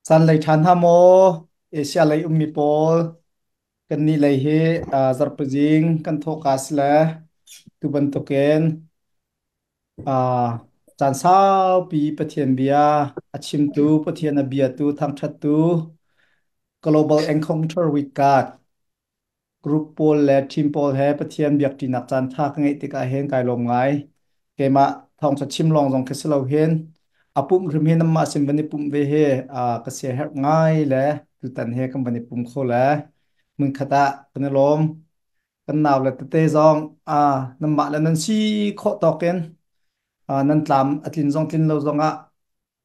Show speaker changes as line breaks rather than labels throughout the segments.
Zanlei ṭhan hna maw? Asia lei ummi pawl kannih lei hi zarhpizing kan thawhka si le tu bantukin caan saupi Pathian bia a chimtu, Pathian a biatu, thangṭhattu Global Encounter with God group pawl le team pawl he Pathian biakṭinak caan ṭha ka ngeih tikah hin kai lawm ngai. Keimah thawngṭha chim lawng zong khi si lo hin a pumh hrim hi nanmah sin van i pumh ve hi ka siaherh ngai le tutan he kan van i pum kho le hmunkhat ah kan i lawm. Kan nau le tete zong nanmah le nan si khawh tawk in nan tlam a tlin zong tlin lo zong ah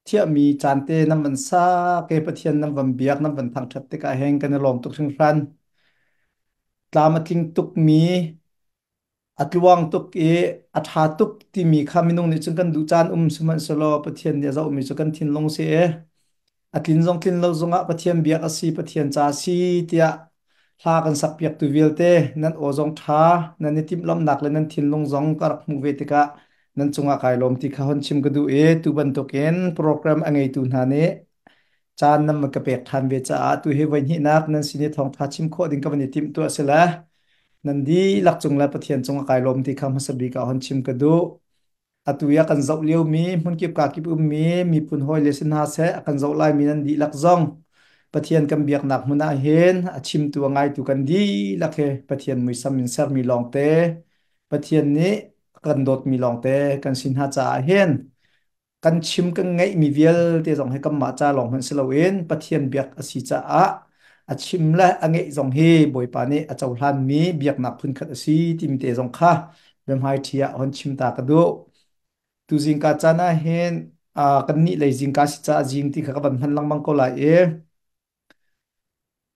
thiahmi caan te nan van sa ke Pathian nan van biak nan van thangṭhat tikah hin kan i lawm tuk hringhran. Tlam a tling tukmi a tluang tuk i a ṭha tuk timi kha minung nih cun kan duh caan um sihmanhsehlaw Pathian nih a zohmi cu kan thinlung si i a tlin zong tlin lo zongah Pathian biak a si Pathian ca a si tiah hla kan sakpiaktu vialte nan aw zong ṭha nan i timhlamhnak le nan thinlung zong ka rak hmuh ve tikah nan cungah kai lawm ti kha hon chim ka duh i tu bantukin program a ngeitu hna nih caan nan ka pek ṭhan ve caah tu hi voi hnihnak nan sin i thawngṭha chim khawh ding ka van i timh tu a si le nan dihlak cung le Pathian cung ah kai lawm ti kha hmasa bik ah hon chim ka duh. Atu i a kan zoh liomi hmunkip kakip ummi miphun hawi le si hna seh a kan zoh laimi nan dihlak zong Pathian kan biaknak hmun ah hin a chimtu a ngaitu kan dihlak hi Pathian muisam in sermi lawngte Pathian nih a kan dawtmi lawngte kan si hna caah hin kan chim kan ngeihmi vialte zong hi kanmah ca lawng hmanh si loin Pathian biak a si caah a chim le a ngeih zong hi Bawipa nih a cohlanmi biaknak phunkhat a si timi te zong kha biahmaiṭhi ah hon chim ta ka duh. Tu zingka caan ah hin kannih lei zingka si caah zing ti kha ka van hman lengmang ko lai i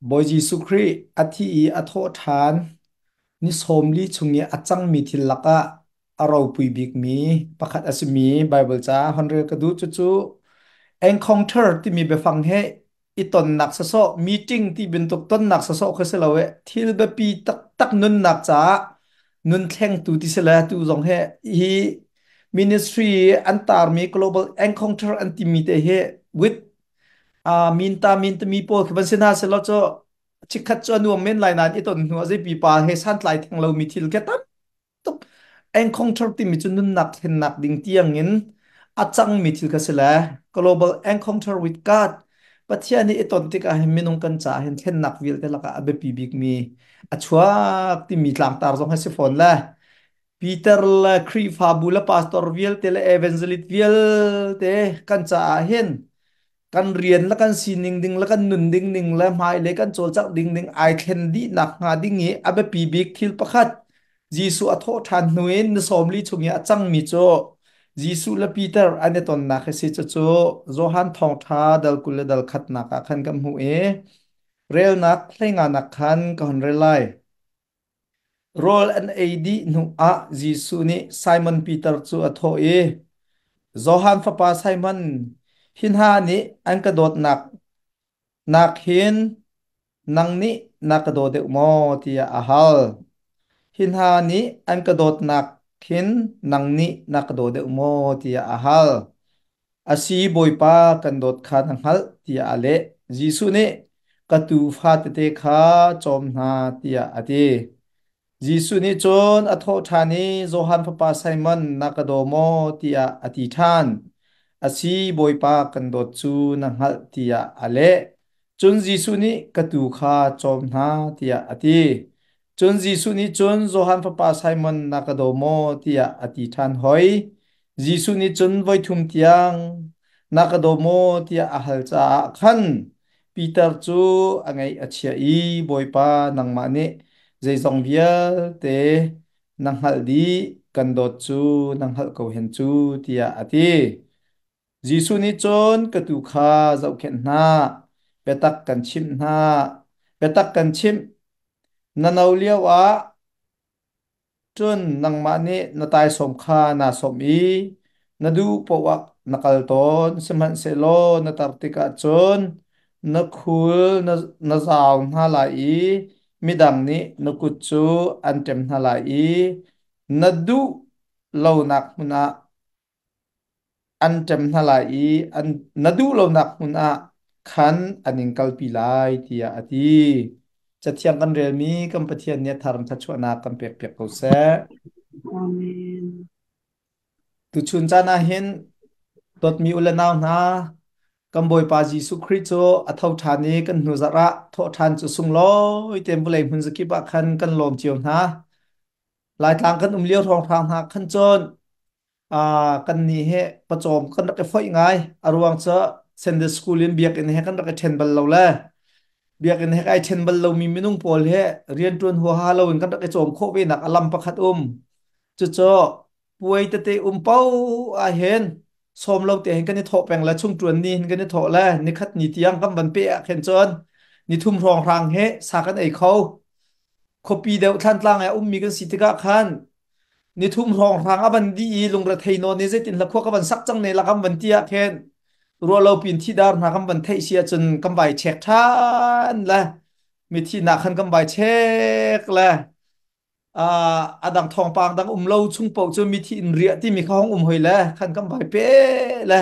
Bawi Jesuh Khrih a thi i a thawh ṭhan ni 40 chung i a cangmi thil lakah a ropui bikmi pakhat a simi Baibal ca hon rel ka duh. Cucu encounter timi biafang he i tonnak sawsawh meeting ti bantuk tonnak sawsawh kha si lo e thil biapi taktak nunnak caah nun thlengtu ti si le tu zong he hi ministry an tarmi global encounter an timi te hi with min ta min tami pawl khi van si hna selaw cu chikkhat cu a nuam men lai nain i ton hnu ah zei pipa he santlai theng lomi thil khi tam tuk. Encounter timi cu nunnak thlennak ding tiangin a cangmi thil kha si le global encounter with God Pathian i i ton tikah hin minung kan caah hin thlennak vialte lakah a biapi bikmi a chuak timi tlangtar zong hi si fawn le Peter le Khrihfabu le pastor vialte le evangelist vialte kan caah hin kan rian le kan sining ding le kan nun ding ning le hmailei kan cawlcangh ding ning ai thlen dih nak hnga ding i a biapi bik thil pakhat Jesuh a thawh ṭhan hnu in ni 40 chung i a cangmi cu Jesuh le Peter an i tonnak hi si. Cucu Johan thawngṭha dal 20 le dal khatnak ah khan kan hmuh i relnak hleinganak khan ka hon rel lai. Rawl an ei dih hnuah Jesuh nih Simon Peter cu a thawh i, Johan fapa Simon, hi hna nih an ka dawtnak nak hin nang nih na ka daw deuh maw? tiah a hal. Hi hna nih an ka dawtnak hin nang nih na ka daw deuh maw? tiah a hal. A si Bawipa, kan dawt kha na hngalh, tiah a leh. Jesuh nih, Ka tuufa tete kha cawm hna, tiah a ti. Jesuh nih cun a thawh ṭhan i, Johan fapa Simon, na ka daw maw? tiah a ti ṭhan. A si Bawipa, kan dawt cu na hngalh, tiah a leh. Cun Jesuh nih, Ka tuu kha cawm hna, tiah a ti. Cun Jesuh nih cun, Johan fapa Simon, na ka daw maw? tiah a ti ṭhan hoi. Jesuh nih cun voithum tiang, Na ka daw maw? tiah a hal caah khan Peter cu a ngaih a chia i, Bawipa, nangmah nih zeizong vialte na hngalh dih, kan dawt cu na hngalh ko hen cu, tiah a ti. Jesuh nih cun ka tuu kha zohkhenh hna, biatak kan chimh hna, biatak kan chimh. Na no lioah cun nangmah nih na taisawm kha naa sawmh i na duh paoh ah na kal tawn, sihmanhsehlaw na tar tikah cun na khul na zau hna lai i midang nih na kut cu an ṭem hna lai i na duh lonak hmun ah an ṭem hna lai i na duh lonak hmun ah Khan an in kalpi lai tiah a ti. Cathiang kan relmi kan Pathian nih a thar thluachuahnak kan pekpiak ko seh.
Amen.
Tuchun caan ah hin dawtmi u le nau hna, kan Bawipa Jesuh Khrih cu a tho ṭhan i kan hnu zarh ah thawh ṭhan cu sunglawi tein vawlei hmun zakip ah khan kan lawm cio hna. Laitlang kan um lio hrawnghrang hna khan cun kan nih he pawcawm kan rak i foih ngai. A ruang cu Sunday school in biakinn he kan rak i ṭhen bal lo le biakinn he kai ṭhen bal lomi minung pawl he rianṭuan huaha loin kan rak i cawm khawh ve nak a lam pakhat um. Cucu puai tete um paoh ah hin sawm lo te hin kan i thawh peng le chungṭuan ni hin kan i thawh le nikhat ni tiang kan van pe ah khin cun nithum hrawnghrang he sa kan ei kho. Khuapi deuh Thlantlang ah ummi kan si tikah khan nithum hrawnghrang a van dih i lungrethei nawn i zeitin hlakhua ka van sak cang ne la kan van ti ah khin ruahlo pin thidar hna kan van theih si ahcun kan vai check ṭhan le mithi nak khan kan vai check le a dang thawngpang dang um lo chung paoh cu mithi in riah timi kha hong um hoi le khan kan vai pe le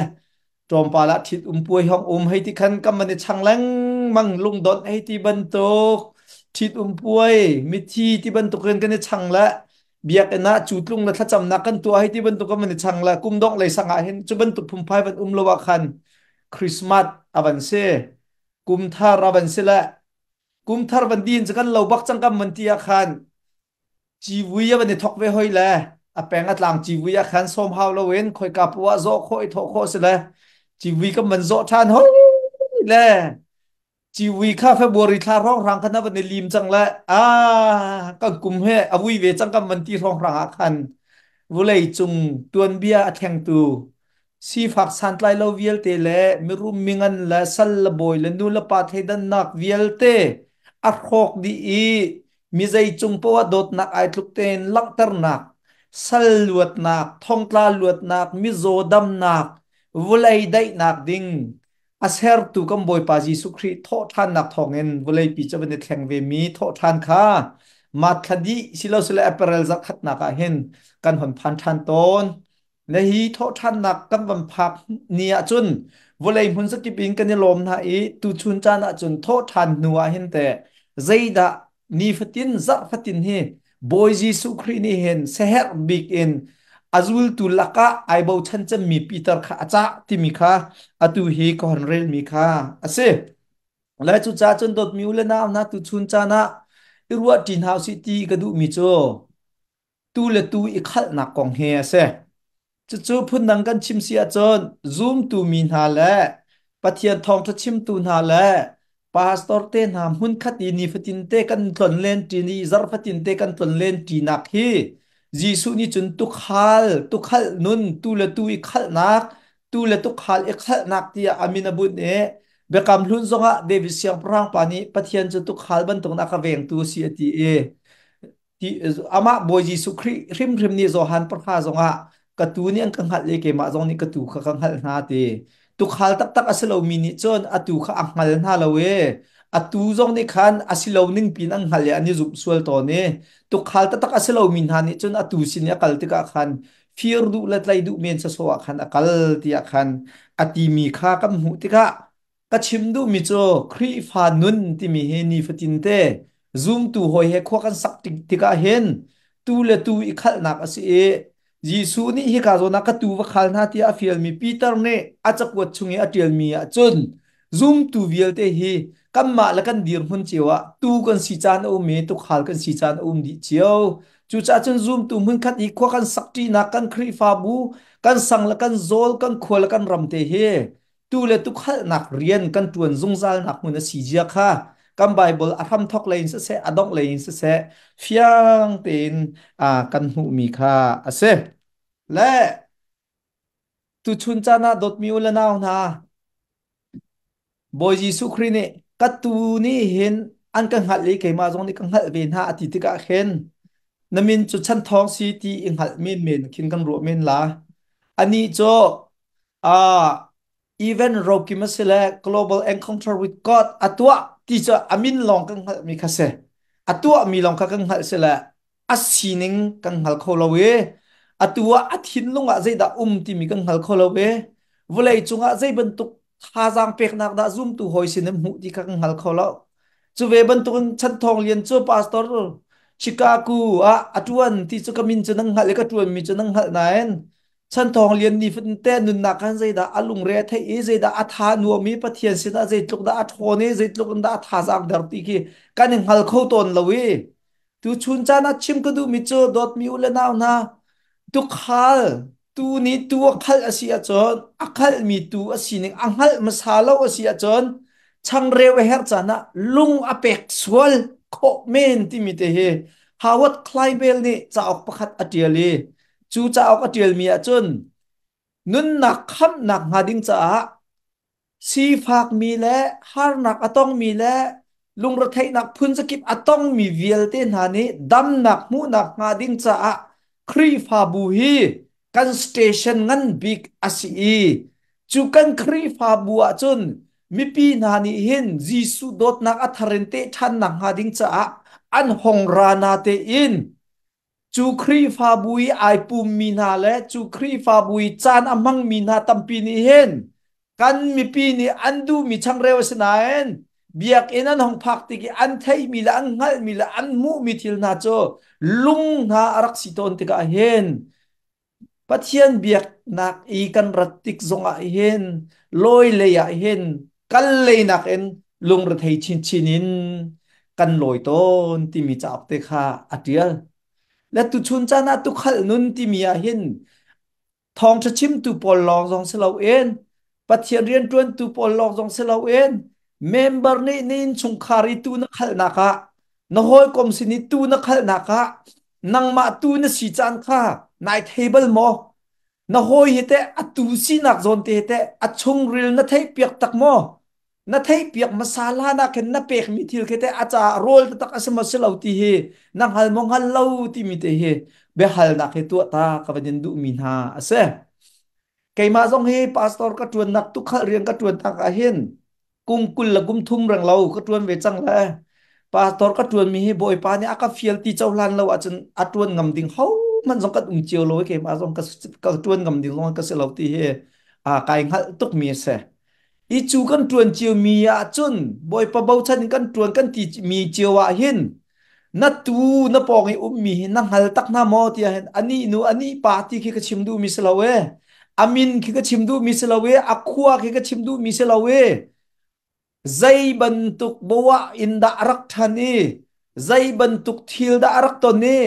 tlawmpal ah ṭhit um puai hong um hei ti khan kan man i chang lengmang lungdonh hei ti bantuk ṭhit um puai mithi ti bantuk in kan i chang le biakinn ah cu tlung le thlacamnak kan tuah hei ti bantuk kan man i chang le kum dongh lei sang ah hin cu bantuk phungphai van um lo ah khan Christmas a van si kum thar a van si le kum thar van din cu kan lo bak cang kam van ti ah khan Civui a van i thok ve hoi le a peng a tlang civui ah khan sawm hau loin khoika poah zawh khawh i thawh khawh si le civui kan van zawh ṭhan hoi le civui kha February thla hrawnghrang khan a van i lim cang le a kan kum he a vui ve cang kan van ti hrawnghrang ah khan vulei cung tuanbia a thlengtu sifak santlai lo vialte le mirum mingan le sal le bawi le nu le pa thleidannak vialte a hrawk dih i Mi zei cung poah dawtnak ai tluk tein langhternak, sal luatnak, thongtla luatnak, mizaw damnak, vawlei daihnak ding a sertu kan Bawipa Jesuh Khrih thawhṭhannak thawngin vawleipi cu van i thleng vemi thawhṭhan kha mathla dih silosile April zarhkhatnak ah hin kan hon phan ṭhan tawn. Na hi thawhṭhannak kan van phak ni ahcun vawlei hmun zakip in kan i lawm hna i tuchun caan ahcun thawhṭhan hnu ah hin teh zeidah nifatin zarh fatin hi Bawi Jesuh Khrih nih hin siaherh bik in a zultu lakah ai bochan cemmi Peter kha a cah timi kha atu hi ka hon relmi kha a si. Le cucaah cun dawtmi u le nau hna tuchun caan ah i ruahṭi hna usih ti ka duhmi cu tu le tu i khalhnak kong hi a si. Cucu phundang kan chim si ahcun zumtu mi hna le Pathian thawngṭha chimtu hna le pastor te hna hmunkhat i nifatin te kan tlonlen ṭi i zarhfatin te kan tlonlen ṭinak hi Jesuh nih cun tukhal, tukhalh nun, tu le tu i khalhnak, tu le tukhal i khalhnak tiah a min a bunh i Biakam Hlun zongah David siangpahrang pa nih Pathian cu tukhal bantukin a ka vengtu a si a ti i ti amah Bawi Jesuh Khrih hrimhrim nih Johan pahra zongah ka tu nih an ka hngalh i keimah zong nih ka tu kha ka hngalh hna ti tukhal taktak a si lomi nih cun a tu kha a hngal hna lo i a tu zong nih khan a si lo ning pin an hngalh i an i zumh sual tawn i tukhal taktak a si lomi hna nih cun a tu sin i a kal tikah khan fir duh le tlai duh men sawsawh ah khan a kal tiah khan a timi kha kan hmuh tikah Ka chim duhmi cu Khrihfa nun timi hi nifatin te zumtu hawi he khua kan sak tikah hin tu le tu i khalhnak a si i Jesuh nih hika zawn ah ka tuu va khal hna tiah a fialmi Peter nih a cakuat chung i a ṭialmi ah cun zumtu vialte hi kanmah le kan dirhmun cio ah tuu kan si caan a um i tuukhal kan si caan a um dih cio. Cucaah cun zumtu hmunkhat i khua kan sak ṭinak kan Khrihfabu, kan sang le kan zawl, kan khua le kan ram te hi tu le tukhalhnak rian kan ṭuan zungzalnak hmun a si zia kha kan Bible a hramthawk lei in siseh a dongh lei in siseh fiang tein kan hmuhmi kha a si. Le tuchun caan ah dawtmi u le nau hna Bawi Jesuh Khrih nih ka tuu nih hin an ka hngalh i keimah zong nih ka hngalh ve hna a ti tikah khin na min cu chan thawng si ti i hngalh menmen khin kan ruah men la. Anih cu event rokim a si le global encounter with God a tuah ti cu a min lawng kan hngalhmi kha si. A tuahmi lawng kha kan hngalh si le a sining kan hngal kho lo i atu ah a thinlung ah zeidah um timi kan hngal kho lo i vawlei cungah zei bantuk thazaang peknak dah zumtu hawi sin in hmuh ti kha kan hngal kho lo. Cu ve bantukin Chan Thawng Lian cu pastor Chicago ah a ṭuan ti cu ka min cu nan hngalh i ka ṭuanmi cu nan hngalh nain Chan Thawng Lian nih te nunnak khan zeidah a lungre a theih i zeidah a tha nuam i Pathian sinah zeitluk dah a ṭhawn i zeitluk in dah a thazaang der ti khi kan i hngal kho tawn lo i tuchun caan ah chim ka duhmi cu dawtmi u le nau hna, tukhal tu nih tu a khalh a si ahcun a khalhmi tu a sining a hngalh hmasa lo a si ahcun changreu a herh caan ah lung a pek sual khawh men timi te hi Howard Clybell nih cauk pakhat a ṭial i cu cauk a ṭialmi ahcun nunnak khamhnak hnga ding caah sifakmi le harnak a tongmi le lungretheihnak phunzakip a tongmi vialte hna nih damnak hmuhnak hnga ding caah Khrihfabu hi kan station ngan bik a si i cu kan Khrihfabu ahcun mipi hna nih hin Jesuh dawtnak a thar in teh ṭhannak hnga ding caah an hong ra na tein cu Khrihfabu i ai pummi hna le cu Khrihfabu i caan a hmangmi hna tampi nih hin kan mipi nih an duhmi changreu a si nain biakinn an hong phak tik i an theihmi le an hngalhmi le an hmuhmi thil hna cu lung hna a rak si tawn tikah hin Pathian biaknak i kan rat tik zongah hin lawi lei ah hin kal lei nakin lungrethei chinchin in kan lawi tawn timi cauk te kha a ṭial. Le tuchun caan ah tukhal nun timi ah hin thawngṭha chimtu pawl lawng zong si loin Pathian rianṭuantu pawl lawng zong si loin member nih na innchungkhar i tu na khalhnak ah na hawikom sin i tu na khalhnak ah nangmah tu na si caan kha nai thei bal maw? Na hawi hi teh a tu sinak zawn te hi teh a chungril na theih piak tak maw? Na theih piak hmasa hlan ah khin na pekmi thil khi teh a caah rawl taktak a si maw si lo ti hi na hngal maw hngal lo timi te hi biahalnak hi tuah ta ka van in duhmi hna a si. Keimah zong hi pastor ka ṭuannak tukhal rian ka ṭuannak ah hin kum 20 le kum thum reng lo ka ṭuan ve cang le pastor ka ṭuanmi hi Bawipa nih a ka fial ti cohlan lo ahcun a ṭuan ngam ding hohmanh zong kan um cio lo i keimah zong ka ṭuan ngam ding zong ka si lo ti hi kai hngalh tukmi a si. I cu kan ṭuan ciomi ahcun Bawipa bochan in kan ṭuan kan ti mi cio ah hin na tu na pawng i ummi hi na hngal tak hna maw tiah hin anih nu anih pa ti khi ka chim duhmi si lo e, a min khi ka chim duhmi si lo e, a khua khi ka chim duhmi si lo e, zei bantuk boah in dah a rak ṭhan i zei bantuk thil dah a rak ton i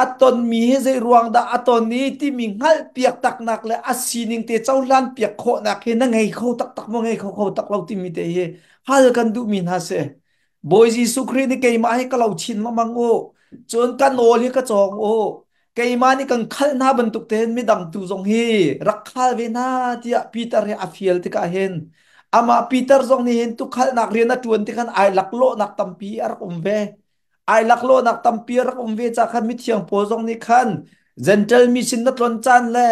a tonmi hi zei ruang dah a ton i timi hngalh piak taknak le a sining te cohlan piak khawhnak hi na ngei kho taktak maw ngei kho kho tak lo timi te hi hal kan duhmi hna si. Bawi Jesuh Khrih nih keimah hi ka lo chin lengmang u, cun ka nawl hi ka cawng u, keimah nih kan khalh hna bantuk tein midang tu zong hi rak khal ve hna tiah Peter hi a fial tikah hin amah Peter zong nih hin tukhalhnak rian a ṭuan tikhan ai laklawhnak tampi a rak um ve. Ai laklawhnak tampi a rak um ve ca khan mithiang Paul zong nih khan Gentle mi sin na tlon caan le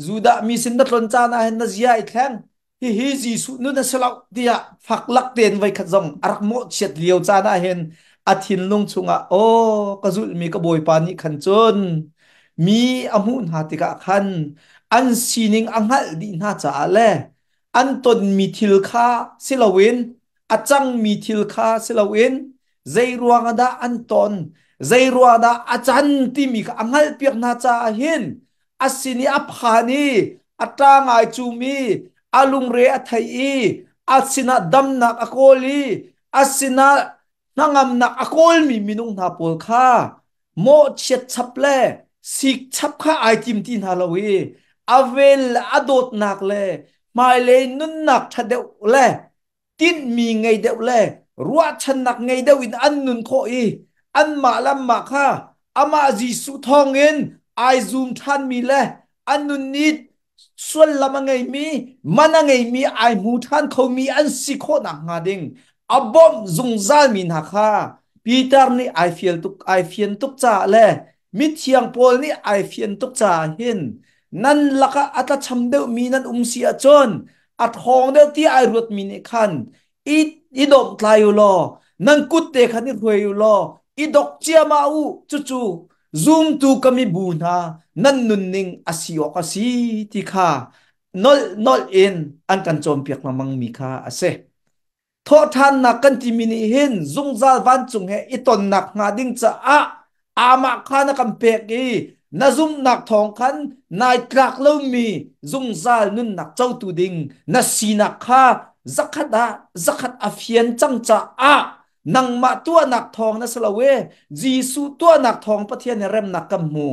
Judah mi sin na tlon caan ah hin na zia i thleng, hihi Jesuh nun a si lo tiah faklak tein voikhat zong a rak mawhchiat lio caan ah hin a thinlung chungah aw ka zulhmi ka Bawipa nih khan cun mi a hmuh hna tikah khan an sining a hngalh dih hna caah le an tonmi thil kha si loin a cangmi thil kha si loin zei ruang ah dah an ton, zei ruang dah a can timi kha a hngalhpiak hna caah hin a sin i a phan i a ṭang ai cum i a lungre a thei i a sinah damnak a kawl i a sinah hnangamnak a kawlmi minung hna pawl kha mawhchiat chap le sik chap kha ai tim ti hna lo i a vel le a dawtnak le hmailei nunnak ṭha deuh le tinhmi ngei deuh le ruahchannak ngei deuh in an nun khawh i anmah le anmah kha amah Jesuh thawngin ai zum ṭhanmi le an nun i sullam a ngeimi, man a ngeimi, ai hmu ṭhan khomi an si khawh nakhnga ding a bawmh zungzalmi hna kha Peter nih ai fial tuk ai fian tuk caah le mithiang Paul nih ai fian tuk caah hin nan lakah a tlacham deuhmi nan um si ahcun a ṭhawng deuh ti ai ruatmi nih khan i i domhtlai u law nan kut te khan i hruai u law i dok ciammah u, cucu zumtu ka mibu hna nan nunning a si awk a si ti kha. nolh nolh in an kan cawnpiak lengmang mi kha a si. Thawhṭhannak kan timi nih hin zungzal vancung he i tonnak hnga ding caah amah kha na kan pek i na zumhnak thawng khan nai tlak lomi zungzal nunnak cotu ding na sinak kha zakhat ah zakhat a fian cang caah nangmah tuahnak thawng na si lo e Jesuh tuahnak thawng Pathian he remnak kan hmu.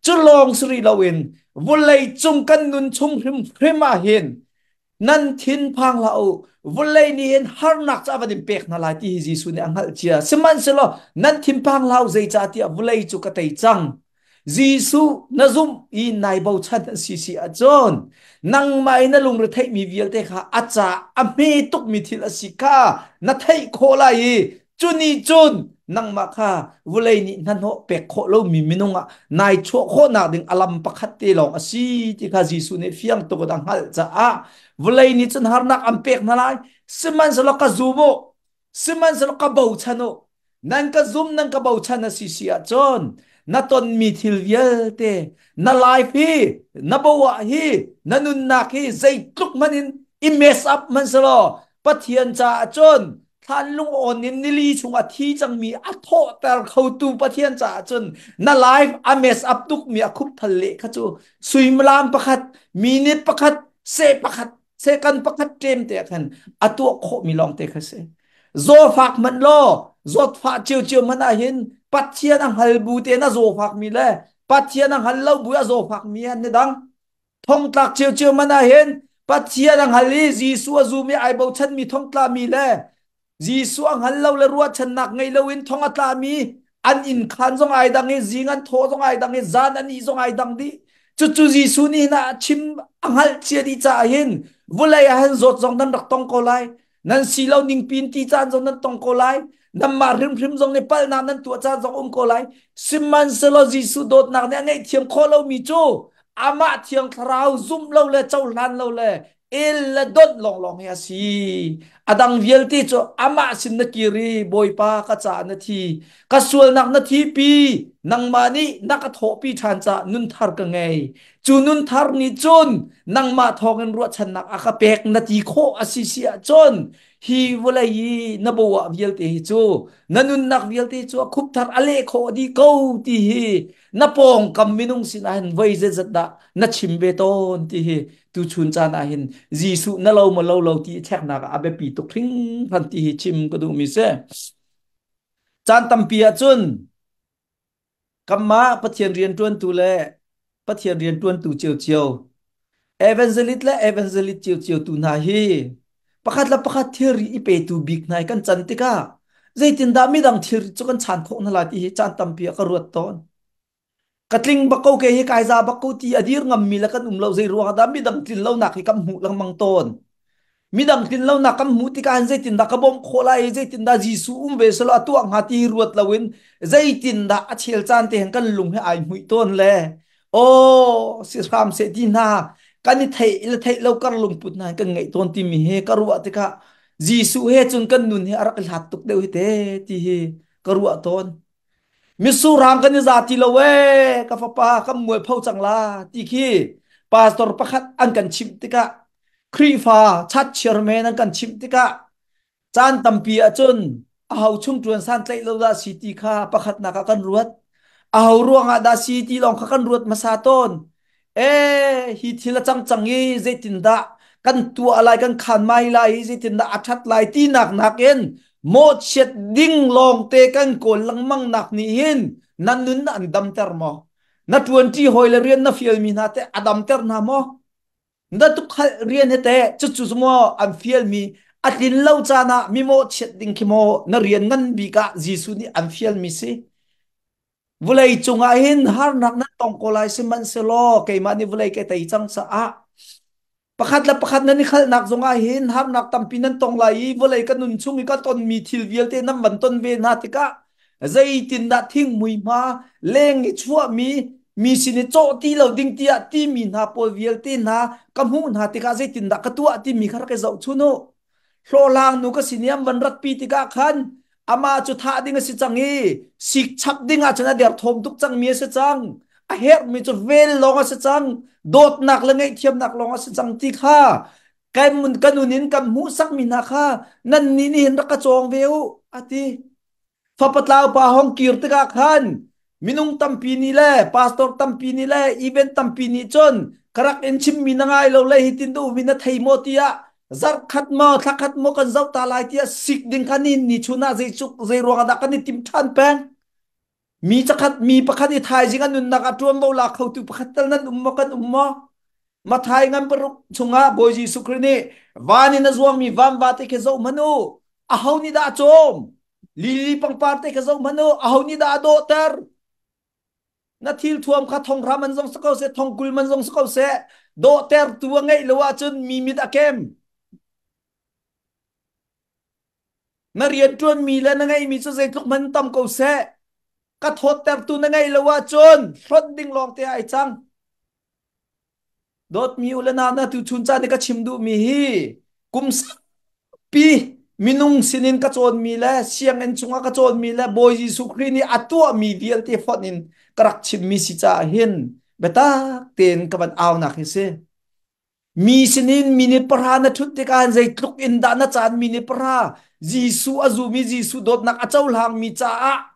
Cu lawng si rih loin vawlei cung kan nun chung hrimhrim ah hin nan thin phang hlah u, vawlei nih hin harnak cu a van in pek hna lai ti hi Jesuh nih a hngalh cia. Sihmanhsehlaw nan thin phang hlah u, zeicahtiah vawlei cu ka tei cang. Jesuh na zumh i nai bochan an si si ahcun nangmah i na lungre theihmi vialte kha a ca a hme tukmi thil a si kha na theih khawh lai i Cu nih cun nangmah kha vawlei nih hnahnawh pek khawh lomi minung ah nai chuah khawhnak ding a lam pakhat te lawng a si ti kha Jesuh nih fiang tuk in a hngalh caah vawlei nih cun harnak an pek hna lai. Sihmanhsehlaw ka zum u, sihmanhsehlaw ka bochan u. Nan ka zum, nan ka bochan a si si ahcun na tonmi thil vialte, na life hi, na boah hi, na nunnak hi zeitluk hmanh in i mess up hmanh selaw Pathian caah cun thlan lungawn in nili chung a thi cangmi a thawhter khotu Pathian caah cun na life a mess up tukmi a khupthal leh kha cu suimilam pakhat minute pakhat se pakhat second pakhat ṭem te khan a tuah khawhmi lawng te kha si. Zawfak hmanh law zawtfah ciocio hmanh ah hin Pathian a hngal bu te na zawfak mi le Pathian a hngal lo bu a zawfak mi an ni dang. Thongtlak ciocio man ah hin Pathian a hngal i Jesuh a zum i ai bochanmi thongtlami le Jesuh a hngal lo le ruahchannak ngei loin thong a tlami an inn khan zong ai dang i zing an thawh zong ai dang i zan an ih zong ai dang dih. Cucu Jesuh nih hin a chim a hngalh cia dih caah hin vawlei ah hin zawt zong nan rak tong ko lai. Nan si lo ning pin ti caan zong nan tong ko lai. Nanmah hrimhrim zong nih palhnak nan tuah caan zong um ko lai. Sihmanhsehlaw Jesuh dawtnak nih a ngaihthiam khawh lomi cu amah Thiang Thlarau zumh lo le cohlan lo le el le donh lawnglawng hi a si. A dang vialte cu amah sin na kir i Bawipa ka caah na thi, ka sualnak na thipi, nangmah nih na ka thawhpi ṭhan caah nunthar ka ngei. Cu nunthar nih cun nangmah thawngin ruahchannak a ka pek na ti khawh a si si ahcun hi vawlei i na boah vialte hi cu na nunnak vialte cu a khupthar a leh khawh dih ko ti hi na pawngkam minung sinah hin voi zeizat dah na chim ve tawn ti hi tuchun caan ah hin Jesuh na lo maw lo lo ti cheknak ah a biapi tuk hringhran ti hi chim ka duhmi si. Caan tampi ahcun Kanmah Pathian rianṭuantu le Pathian rianṭuantu ciocio, evangelist le evangelist ciocio tu hna hi pakhat le pakhat thilri i petu bik hna i kan can tikah zeitindah midang thilri cu kan chan khawh hna lai ti hi caan tampi ah ka ruat tawn. Ka tling bak ko ke hi kai za bak ko ti a dir ngammi le kan um lo zei ruangah dah midang tlin lonak hi kan hmuh lengmang tawn. Midang tlin lonak kan hmuh tikah hin zeitindah ka bawmh khawh lai i zeitindah Jesuh um ve selaw a tuah hnga ti ruat loin zeitindah a chel caan te hin kan lung hi ai hmuih tawn le aw si hram seh ti hna kan i theih le theih lo kar lungput hna kan ngeih tawn timi hi ka ruah tikah Jesuh he cun kan nun hi a rak i hlat tuk deuh hi te ti hi ka ruah tawn. Misurang kan i za ti lo ee ka fapa kan mualpho cang la ti khi pastor pakhat an kan chimh tikah Khrihfa church chairman an kan chimh tikah caan tampi ahcun aho chung ṭuan santlaih lo dah si ti kha pakhatnak ah kan ruat. Aho ruangah dah si ti lawng kha kan ruat hmasa tawn. Ee, hi thil a cang cang i zeitindah kan tuah lai, kan khan mai lai i zeitindah a ṭhat lai tinak nakin mawhchiat ding lawngte kan kawl lengmang nak nih hin na nun an damter maw? Na ṭuanṭi hawi le rian na fialmi hna teh a damter hna maw? Na tukhal rian he teh cucu cu maw an fialmi a tlin lo caan ah mi mawhchiat ding khi maw na rian ngan bik ah Jesuh nih an fialmi si? Vawlei cungah hin harnak nan tong ko lai sihmanhsehlaw keimah nih vawlei ka tei cang caah pakhat le pakhat nan i khalnak zongah hin harnak tampi nan tong lai i vawlei ka nun chung i ka tonmi thil vialte nan van ton ve hna tikah zeitindah thingmui hma leng i chuahmi mi sin i cawh ti lo ding tiah timi hna pawl vialte hna ka hmuh hna tikah zeitindah ka tuah timi kha rak i zohchun u. Hlawhhlang nu ka sin i an van ratpi tikah khan amah cu thah ding a si cang i sik chap ding ah cun a derthawm tuk cangmi a si cang. A herhmi cu vel lawng a si cang, dawtnak le ngaihthiamnak lawng a si cang ti kha kan kan nun in kan hmuhsakmi hna kha nan nih nihin rak ka cawng ve u a ti. Fapatlau pa hong kir tikah khan minung tampi nih le pastor tampi nih le event tampi nih cun ka rak in chimmi na ngai lo le hitin duh mi na thei maw tiah zarh khat maw thla khat maw kan zoh ta lai tiah sik ding kha ni ni chun ah zei cuk zei ruang ah dah kan i tim ṭhan peng. Mi cakhat mi pakhat i thaizing an nunnak ah ṭuanvo la khotu pakhat tal nan um maw kan um maw? Mathai ngan paruk chungah Bawi Jesuh Khrih nih van in a zuangmi vanva te khi zoh hmanh u. Aho nih dah a cawm? Lili pangpar te kha zoh hmanh u. Aho nih dah a dawhter? Na thil thuam kha thonghra man zong si ko seh, thongkul man zong si ko seh, dawhtertu a ngeih lo ahcun mi mit a kem. Na rianṭuanmi le na ngeihmi cu zeitluk hmanh tam ko seh, ka thawttertu na ngeih lo ahcun hlonh ding lawngte ah ai cang. Dawtmi u le nau na tuchun caan i ka chim duhmi hi kum saupi minung sinin ka cawnmi le sianginn chungah ka cawnmi le Bawi Jesuh Khrih nih a tuahmi vialte fonh in ka rak chimmi si caah hin biatak tein ka van aunak hi si. Mi sinin minute pahra na ṭhut tikah zeitluk in dah na caan minute pahra Jesuh a zumi Jesuh dawtnak a cohlangmi caah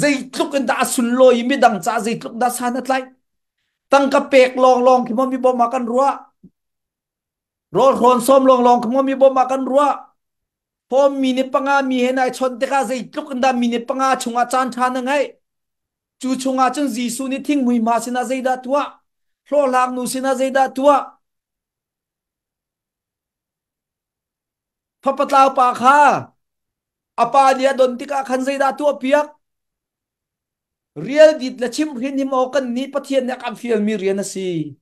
zeitluk in dah a sunlawi i midang caah zeitluk dah san a tlaih. Tangka pek lawnglawng khi maw mi bawmh ah kan ruah. Rawl hrawn sawm lawnglawng khi maw mi bawmh ah kan ruah. Form minute panga mi he nai chawnh tikah zeitluk in dah minute panga chungah caan ṭha na ngeih. Cu chungah cun Jesuh nih thinghmui hma sinah zeidah tuah? Hlawhhlang nu sinah zeidah tuah? Fapatlau pa kha a pa nih a don tikah khan zeidah tuah piak? Rial dit le chimhhrin hi maw kan nih Pathian nih a kan fialmi rian a si.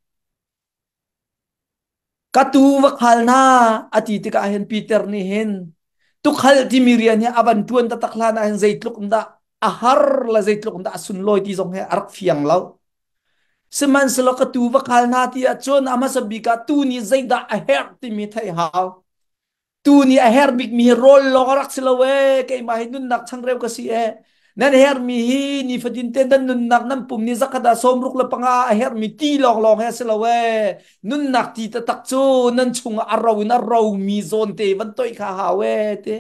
Ka tuu va khal hna a ti tikah hin Peter nih hin tukhal timi rian hi a van ṭuan taktak hlan ah hin zeitluk in dah a har le zeitluk in dah a sunlawi ti zong hi a rak fiang lo. Sihmanhsehlaw ka tuu va khal hna ti ahcun a hmasa bik ah tuu nih zeidah a herh timi theih hau. Tu nih a herh bikmi hi rawl lawng a rak si lo ee keimah hi nunnak changreu ka si ee nan herhmi hi nifatin te nan nunnak nan pum nih zakhat ah 65 a herhmi ti lawnglawng he a si lo ee nunnak ti taktak cu nan chungah a ro in a romi zawn te van toih kha hau ee ti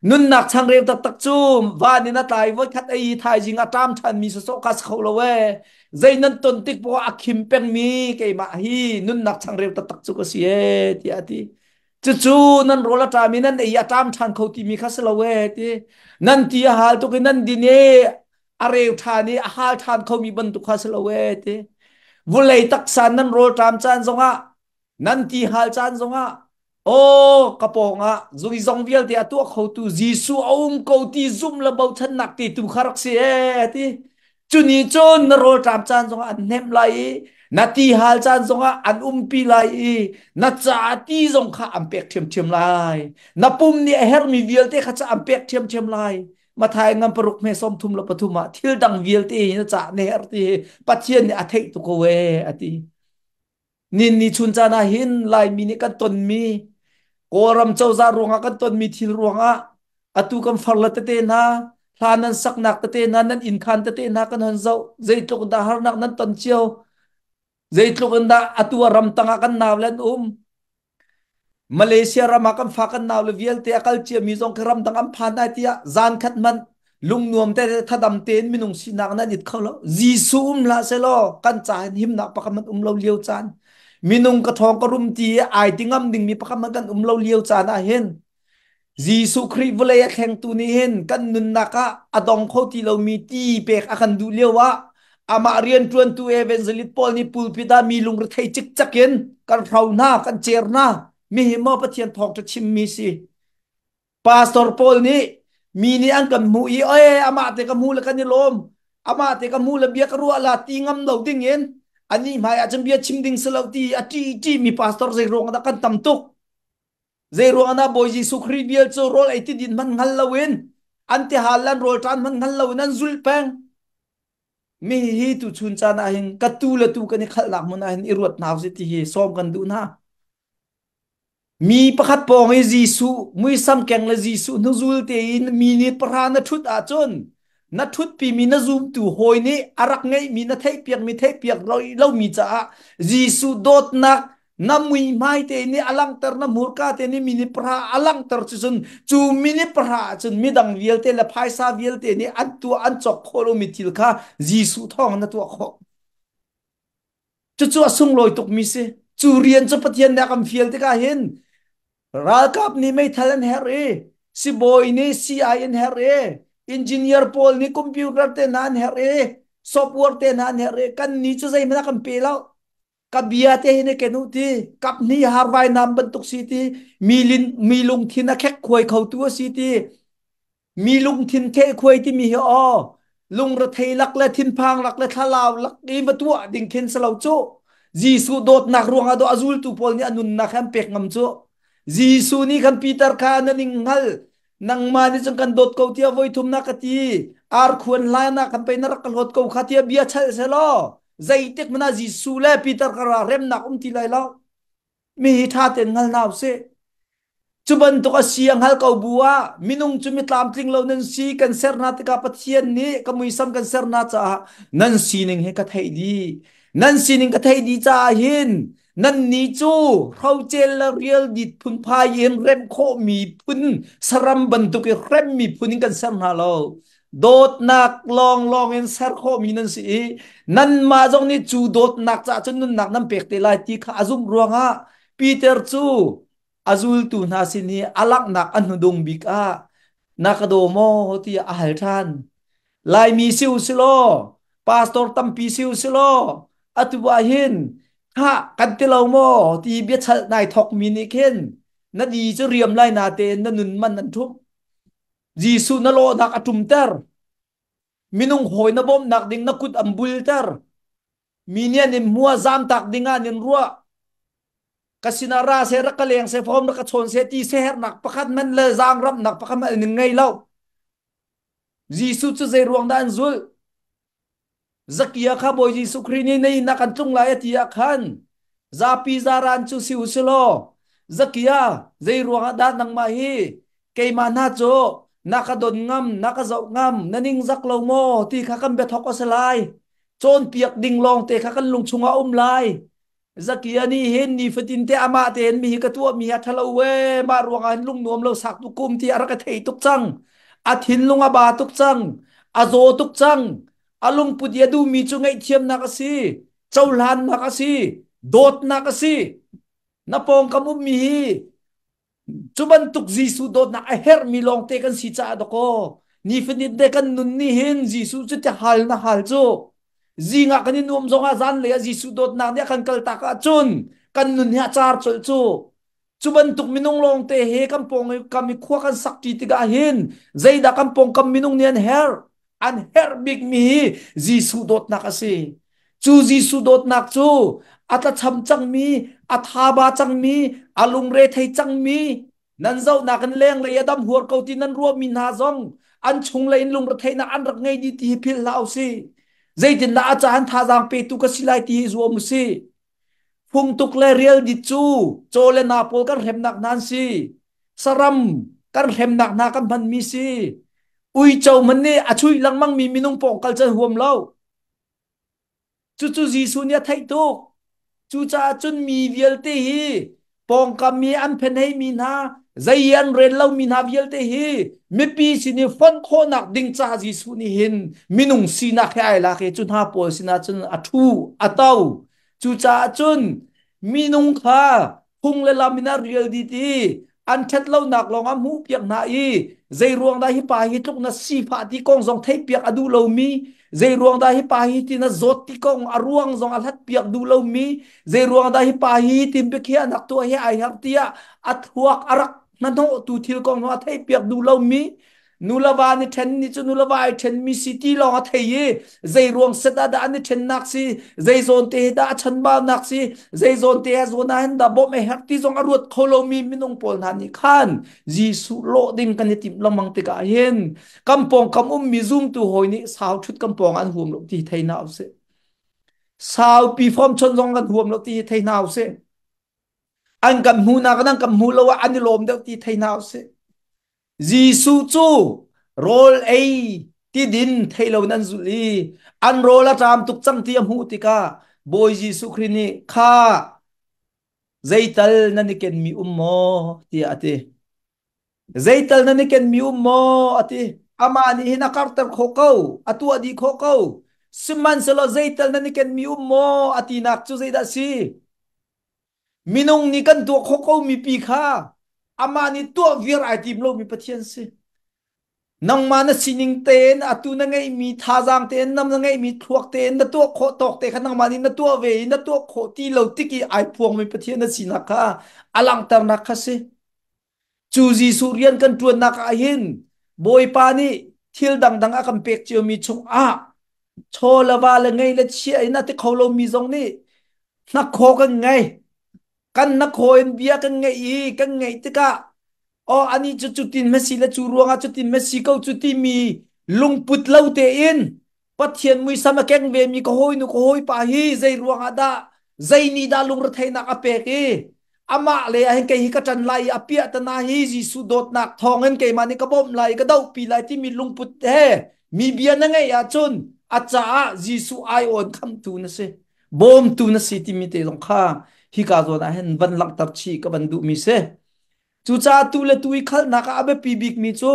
nunnak changreu taktak cu van in a tlai voikhat ei thaizing a ṭam ṭhanmi sawsawh kha si kho lo ee zei nan ton tik poah a khim pengmi keimah hi nunnak changreu taktak cu ka si ee tiah a ti. Cucu nan rawl a ṭam i nan ei a ṭam ṭhan kho timi kha si lo ee ti. Nan ti a hal tuk i nan din i a reu ṭhan i a hal ṭhan khomi bantuk kha si lo ee ti. Vulei taksa nan rawl ṭam caan zongah nan ti hal caan zongah aw ka pawngah zung vialte a tuah khotu Jesuh a um ko ti zumh le bochannak te tu kha rak si ee ti. Cuni cun na rawlṭam caan zongah an hnemh lai i na ti hal caan zongah an umpi lai i na caah ti zong kha an pek ṭhiamṭhiam lai. Na pum nih a herhmi vialte kha ca an pek ṭhiamṭhiam lai. Mathai ngan paruk hme 33 ah thil dang vialte hi na caah na herh ti hi Pathian nih a theih tuk ko ee a ti. Nin ni chun caan ah hin Laimi nih kan tonmi Kawlram cozah ruangah kan tonmi thil ruangah atu kan farle tete hna hla nan saknak tete hna nan innkhan tete hna kan hon zoh zeitluk dah harnak nan ton cio zeitluk in dah atu a ram tangah kan nau le an um Malaysia ram ah kan fa kan nau le vialte a kal ciami zong khi ramdang an phan ai tiah zan khat hmanh lungnuam te thadam tein minung sinak nan it kho lo. Jesuh um hlah selaw kan ca hin himnak pakhat hmanh um lo lio caan minung ka thawng ka rum ti i ai ti ngam dingmi pakhat hmanh kan um lo lio caan ah hin Jesuh Khrih vawlei a thlengtu nih hin kan nunnak ah a dong kho ti lomi ti pek a kan duh lio ah amah rianṭuantu evangelist pawl nih pulpit ah mi lungrethei cikcek in kan hro hna, kan cer hna. Mi hi maw Pathian thawngṭha chimmi si. Pastor pawl nih mi nih an kan hmuh i oi amah te ka hmu le kan i lawm amah te ka hmu le bia ka ruah la ti ngam lo ding in anih hmai ah cun bia chim ding si lo ti a ṭi ṭi mi pastor zei ruang dah kan tam tuk. Zeiruang ah Bawi Jesuh Khrih vial cu rawl ei ti din hmanh hngal loin an tihal le an rawl ṭan hmanh hngal loin an zulh peng. Mi hi tu chun caan ah hin ka tu le tu kan i khalhnak hmun ah hin i ruat hna usih ti hi sawm kan duh hna. Mi pakhat pawng i Jesuh muisam keng le Jesuh hnuzul tein mi nih pahra na ṭhut ahcun Na ṭhutpimi na zumtu hawi nih a rak ngeihmi na theihpiakmi theihpiak lomi caah Jesuh dawtnak na muihmai te nih a langhter, na hmurka te nih minute pahra a langhter cu cun cu minute pahra ahcun midang vialte le phaisa vialte nih an tuah an cawk khawh lomi thil kha Jesuh thawng na tuah khawh. Cucu a sunglawi tukmi si. Cu rian cu Pathian nih a kan fial tikah hin ralkap nih meithal an herh i sibawi nih sii an herh i engineer pawl nih computer te hna an herh i software te hna an herh i kan nih cu zeihmanh a kan pe lo. Ka bia te hi na ken u ti kap hnih harvai nam bantuk si ti mi lin mi lungthin a khek khuai khotu a si ti. Mi lungthin thehkhuai timi hi aw lungrethei lak le thinphang lak le thlalau lak i va tuah ding khin si lo cu. Jesuh dawtnak ruangah dawh a zultu pawl nih a nunnak he an pek ngam cu. Jesuh nih khan Peter kha na ning hngal nangmah nih cun kan dawt ko tiah voi thum na ka ti ar khuan hlan ah kan pei na rak ka hlawt ko kha tiah bia chalh selaw zeitik hmanh ah Jesuh le Peter kar ah remnak um ti lai lo. Mi hi ṭha tein hngal hna usih. Cu bantuk a si a hngal ko bu ah minung cu mi tlamtling lo nan si kan ser hna tikah Pathian nih ka muisam kan ser hna caah nan sining hi ka theih dih. Nan sining ka theih dih caah hin nannih cu hrocel le rialdit phunphai in remh khawhmi phun saram bantuk i hremmi phun in kan ser hna lo. Dawtnak lawnglawng in ser khawhmi nan si i nanmah zong nih cu dawtnak caah cun nunnak nan pek te lai ti kha a zumh ruangah Peter cu a zultu hna sin i a langhnak a hnudung bik ah na ka daw maw tiah a hal ṭhan. Laimi si u si law, pastor tampi si u si law, atu ah hin khah kan ti lo maw ti biachalh nai thawkmi nih khin na di cu riam lai na tein na nun man an ṭhumh. Jesuh na lawhnak a ṭumter. Minung hawi na bawmhnak ding na kut an bulter. Mi nih an in hmuah zamtak ding ah an in ruah. Ka sinah ra seh, rak ka leng seh, fawm rak ka chawn seh ti siaherhnak pakhat hmanh le zaangramnak pakhat hmanh an in ngei lo. Jesuh cu zei ruang dah an zulh? Zakia kha Bawi Jesuh Khrih nih na inn ah kan tlung lai a ti ah khan zapi zaran cu si u si law Zakia zei ruangah dah nangmah hi keimah hna cu na ka don ngam na ka zoh ngam na ningzak lo maw ti kha kan biathok a si lai cawnpiak ding lawng te kha kan lung chungah um lai. Zakia nih hin nifatin te amah tein mi hi ka tuahmi hi a ṭhalo we mah ruangah hin lungnuam lo sak tu kum ti a rak ka thei tuk cang. A thinlung a ba tuk cang, a zaw tuk cang. A lungput i a duhmi cu ngaihthiamnak a si, cohlannak a si, dawtnak a si. Na pawngkam ummi hi Cu bantuk Jesuh dawtnak a herhmi lawngte kan si caah dakaw nifatin te kan nun nih hin Jesuh cu ti hal na hal cu zingah kan i nuam zongah zanlei ah Jesuh dawtnak nih a kan kaltak ahcun kan nun hi a car colh cu. Cu bantuk minung lawngte he kan pawng kam i khua kan sak ṭi tikah hin zeidah kan pawngkam minung nih an herh? An herh bikmi hi Jesuh dawtnak a si. Cu Jesuh dawtnak cu a tlacham cangmi, a thaba cangmi, a lungre thei cangmi, nan zohnak in lenglei a dam huar ko ti nan ruahmi hna zong an chunglei in lungretheihnak an rak ngei dih ti hi philh hlah usih. Zeitindah a caan thazaang petu ka si lai ti hi zuam usih. Fungtuk le rialdit cu caw le na pawl kan hremnak hna an si. Saram kan hremnak hna kan hmanmi si. Uico man nih a chuih lengmangmi minung pawng kal can huam lo. Cucu Jesuh nih a theih tuk. Cucaah cun mi vialte hi pawngkam i an phenheimi hna, zei i an rel lomi hna vialte hi mipi sin i fonh khawhnak ding caah Jesuh nih hin minung sinak he ai lak i cu hna pawl sinah cun a ṭhu, a to. Cucaah cun minung kha phung le lam in a rial dih i an ṭhat lonak lawng a hmuhpiak hna i zei ruang dah hi pa hi tluk na sifah ti kong zong theihpiak a duh lomi, zei ruang dah hi pa hi ti na zawt ti kong a ruang zong a hlatpiak duh lomi, zei ruang dah hi pa hi tin biakhiahnak tuah hi ai harh tiah a thluak a rak hnahnawhtu thil kong zong a theihpiak duh lomi, Nulava an i ṭhen ni cu nulava ai ṭhenmi si ti lawng a thei i zei ruang set ah dah an i ṭhennak si, zei zawn te hi dah a chanbaunak si, zei zawn te ah zawn ah hin dah bawmh a herh ti zong a ruat kho lomi minung pawl hna nih khan Jesuh lawh ding kan i timh lengmang tikah hin kan pawngkam ummi zumtu hawi nih sau ṭhut kan pawng an huam lo ti thei hna usih. Saupi fom chon zong kan huam lo ti hi thei hna usih. An kan hmuhnak in an kan hmuh lo ah an i lawm deuh ti thei hna usih. Jesuh cu rawl ei Tidin thei lo in an zulh i an rawl a ṭam tuk cang ti a hmuh tikah Bawi Jesuh Khrih nih kha zeital nan i kenmi um maw tiah a ti. Zeital nan i kenmi um maw a ti. Amah nih hin a karter khawh ko, a tuah dih khawh ko. Sihmanhsehlaw zeital nan i kenmi um maw a tinak cu zeidah a si? Minung nih kan tuah khawh ko mi pi kha amah nih tuah viar ai tim lomi Pathian si. Nangmah na sining tein atu na ngeihmi thazaang tein na ngeihmi thluak tein na tuah khawh tawk te kha nangmah nih na tuah ve i na tuah khawh ti lo tik i ai phuangmi Pathian na sinak kha a langhternak kha si. Cu Jesuh rian kan ṭuannak ah hin Bawipa nih thil dangdang a kan pek ciomi chungah chaw le va le ngei le chia in a ti kho lomi zong nih hnakhaw kan ngei. Kan hnakhaw in bia kan ngeih i kan ngeih tikah aw ani cu cutin masi le cu ruangah cutin masi ko cu timi lungput lo tein Pathian muisam a keng vemi ka hawinu ka hawipa hi zei ruangah dah zei nih dah lungretheihnak a pek i amah le ah hin kei hi ka ṭan lai i a piah tana hi Jesuh dawtnak thawngin keimah nih ka bawmh lai i ka dohpi lai timi lungput he mi bia na ngeih ahcun a caah Jesuh aiawn khamtu na si bawmtu na si timi te zong kha hika zawn ah hin van langhter chih ka van duhmi si. Cucaah tu le tu i khalhnak ah a biapi bikmi cu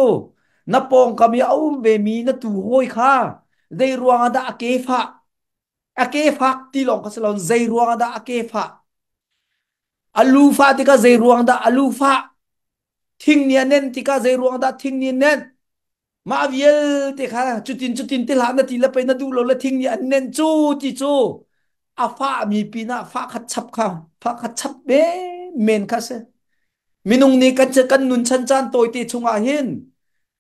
na pawngkam i a um vemi na tu hawi kha zei ruangah dah a ke fah a ke fak ti lawng kha si lo zei ruangah dah a ke fah a lu fah tikah zei ruang dah a lu fah thing nih a nenh tikah zei ruang dah thing nih a nenh mah vialte kha cutin cutin ti hlah na ti le pei na duh lo le thing nih an nenh cu ti cu a fah mi pinah fah khat chap kha fah khat chap men kha si. Minung nih kan kan nun chan caan tawite chungah hin